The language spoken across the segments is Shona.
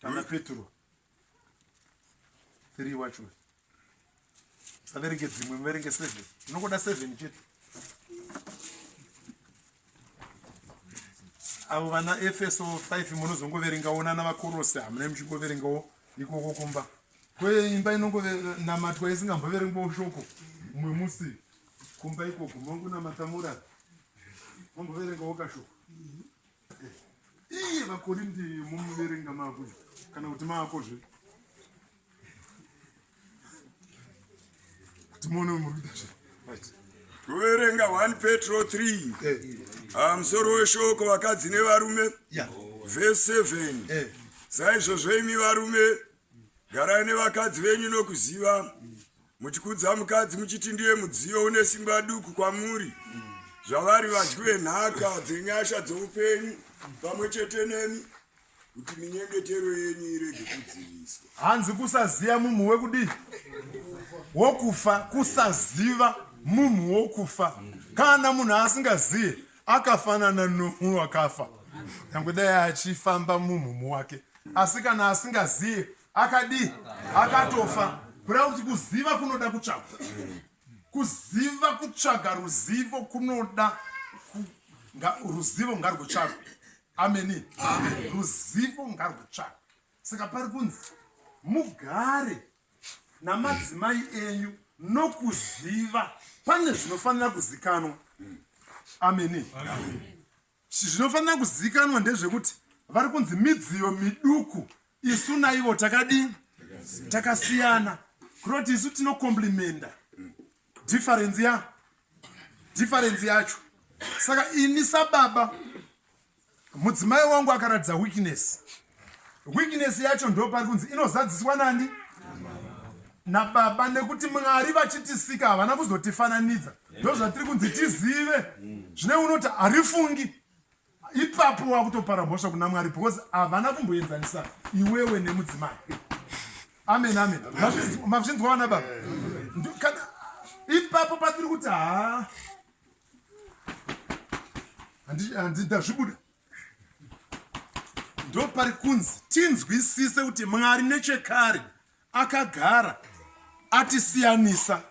Pana Petro 3 wacho. Saverenge dzimwe, muverenge 7. Unongoda 7 chete. Avo vana Efeso 5 munozongoverengawo nana vaKorose hamuna muchingoverengawo ikoko kumba. Kwe imba inongonamatwa isingamboverengwawo shoko mumwe musi kumba ikoko mongonamata murara momboverengawo kashoko. Iye vaKorindi mumuverenga mako kana kuti maako zve kuti muone muri kuita zve right. Kuverenga 1 Petro 3 Eh, Ah, musoro weshoko vakadzi nevarume yeah. vhesi 7 Eh, Saizvozvo imi varume garai nevakadzi venyu nokuziva muchikudza mukadzi muchiti ndiye mudziyo une simba duku kwamuri zvavari vadyi venhaka dzenyasha dzoupenyu pamwe chete nemi kuti minyengetero yenyu irege kudziviswa. Hanzi kusaziva mumhu wekudii wokufa, kusaziva mumhu wokufa. Kana munhu asingaziye akafanana nomunhu wakafa, nyangwe dai achifamba mumhumu wake, asi kana asingaziye akadii akatofa. Kureva kuti kuziva kunoda kutsvagwa, kuziva kutsvaga ruzivo kunoda ruzivo ngarwutsvagwe. Ameni. Ruzivo ngarwutsvagwe. Saka pari kunzi mugare namadzimai enyu nokuziva pane zvinofanira kuzikanwa. Ameni. Zvinofanira kuzikanwa ndezvekuti vari kunzi midziyo miduku isu naivo takadii takasiyana kuroti isu tinokomplimenda difference ya difference yacho saka ini sababa mudzimai wangu akaratidza weakness weakness yacho ndo pari kunzi inozadziswa nani nababa nekuti mwari vachitisika havana kuzotifananidza ndo zvatiri kunzi tizive zvine unoti harifungi ipapo wakutopara mhosva kuna mwari because havana kumboenzanisa iwewe nemudzimai amen amen mazvinzwa vana baba kana ipapo patiri kuti haa handidazvibuda ndopari kunzi tinzwisise kuti mwari nechekare akagara atisiyanisa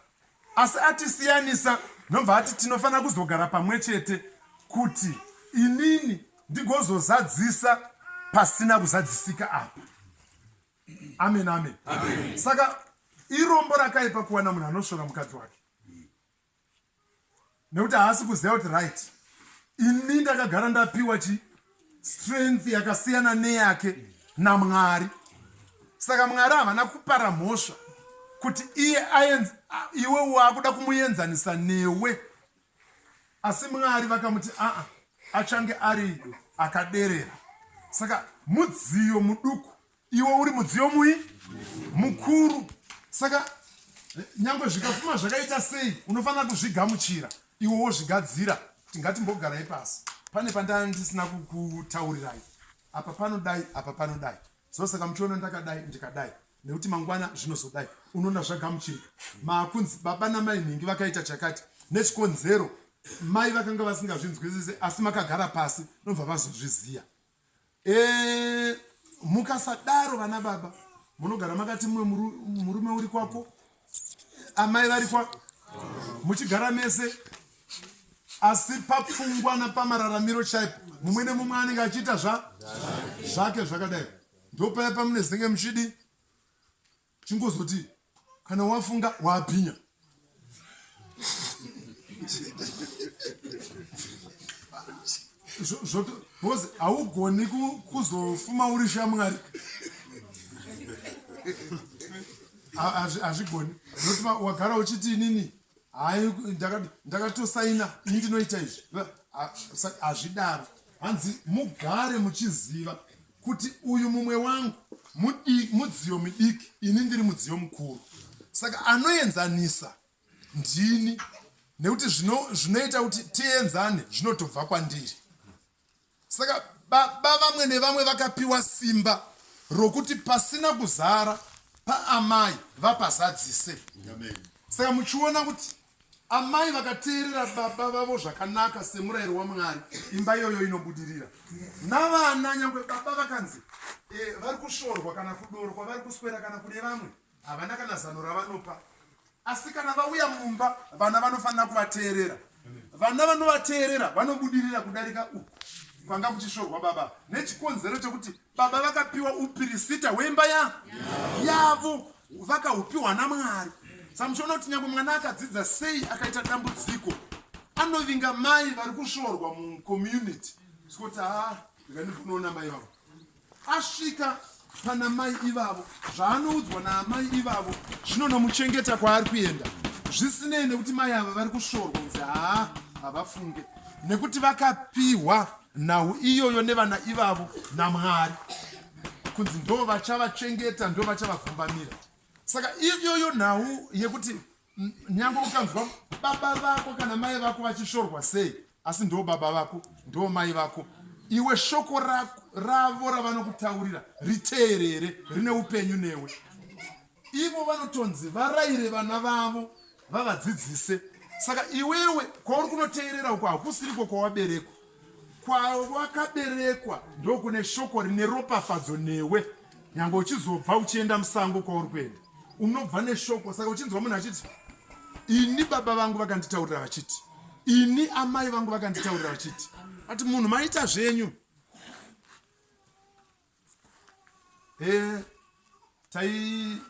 asi atisiyanisa ndobva ati tinofanira kuzogara pamwe chete kuti inini ndigozozadzisa pasina kuzadzisika apa amen amen, amen. Saka irombo rakaipa kuwana munhu anosvora mukadzi wake nekuti haasi kuziva kuti right ini ndakagara ndapiwa chi strength yakasiyana neyake namwari saka mwari havana kupara mhosva kuti iye iwe wakuda kumuenzanisa newe asi mwari vakamuti aa achange ari akaderera saka mudziyo muduku iwe uri mudziyo mui mukuru saka nyangwe zvikafuma zvakaita sei unofanira kuzvigamuchira iwe wozvigadzira kuti ngatimbogarai pasi pane pandaa ndisina kukutaurirai apa panodai apa panodai so saka muchiona ndakadai ndikadai nekuti mangwana zvinozodai unoona zvagamuchirika maakunzi baba namai nhingi vakaita chakati nechikonzero mai vakanga vasingazvinzwisise asi makagara pasi nobva vazozviziya E, mukasadaro vana baba munogara makati mumwe murume uri kwako amai vari kwa muchigara mese asi papfungwa napamararamiro chaipo mumwe nemumwe anenge achiita zva zvake zvakadai ndopaya pamunezenge muchidi chingozoti kana wafunga wabhinya because haugoni kuzofuma uri shamwari hazvigoni nokuti wagara uchiti inini hai ndakatosaina ini ndinoita izvi hazvidaro hanzi mugare muchiziva kuti uyu mumwe wangu mudziyo midiki ini ndiri mudziyo mukuru saka anoenzanisa ndini nekuti zvinoita kuti tienzane zvinotobva kwandiri saka baba vamwe nevamwe vakapiwa simba rokuti pasina kuzara paamai vapazadzise saka muchiona kuti. Amai vakateerera baba vavo zvakanaka semurayiro waMwari, imba iyoyo inobudirira. Navana, nyangwe baba vakanzi e, vari kusvorwa kana kudoro kwavari kuswera kana kune vamwe, havana kana zano ravanopa. Asi kana vauya mumba, vana vanofanira kuvateerera. Vana vanovateerera vanobudirira kudarika uku kwanga kuchisvorwa baba nechikonzero chekuti baba vakapiwa upirisita hwemba ya yavo vakahupiwa namwari. Saka muchiona kuti nyange mwana akadzidza sei akaita dambudziko anovinga mai vari kusvorwa mucommunity sikuti haa ndikandikunoona mai vavo asvika pana mai ivavo zvaanoudzwa naamai ivavo zvinonomuchengeta kwaari kuenda zvisinei nekuti mai ava vari kusvorwa kunzi haa havafunge nekuti vakapiwa nhau iyoyo nevana ivavo namwari kunzi ndo vachavachengeta ndo vachavavhumbamira saka iyoyo nhau yekuti nyange ukanzwa baba vako kana mai vako vachishorwa sei asi ndo baba vako ndo mai vako iwe shoko ravo ravanokutaurira riteerere rine upenyu newe ivo vanotonzi varaire vana vavo vavadzidzise saka iwewe kwauri kunoteerera uko hakusiriko kwawaberekwa kwawakaberekwa ndokune shoko rine ropafadzo newe nyange uchizobva uchienda musango kwauri kuenda unobva neshoko saka uchinzwa munhu achiti ini baba vangu vakanditaurira vachiti ini amai vangu vakanditaurira vachiti ati munhu maita zvenyu e tai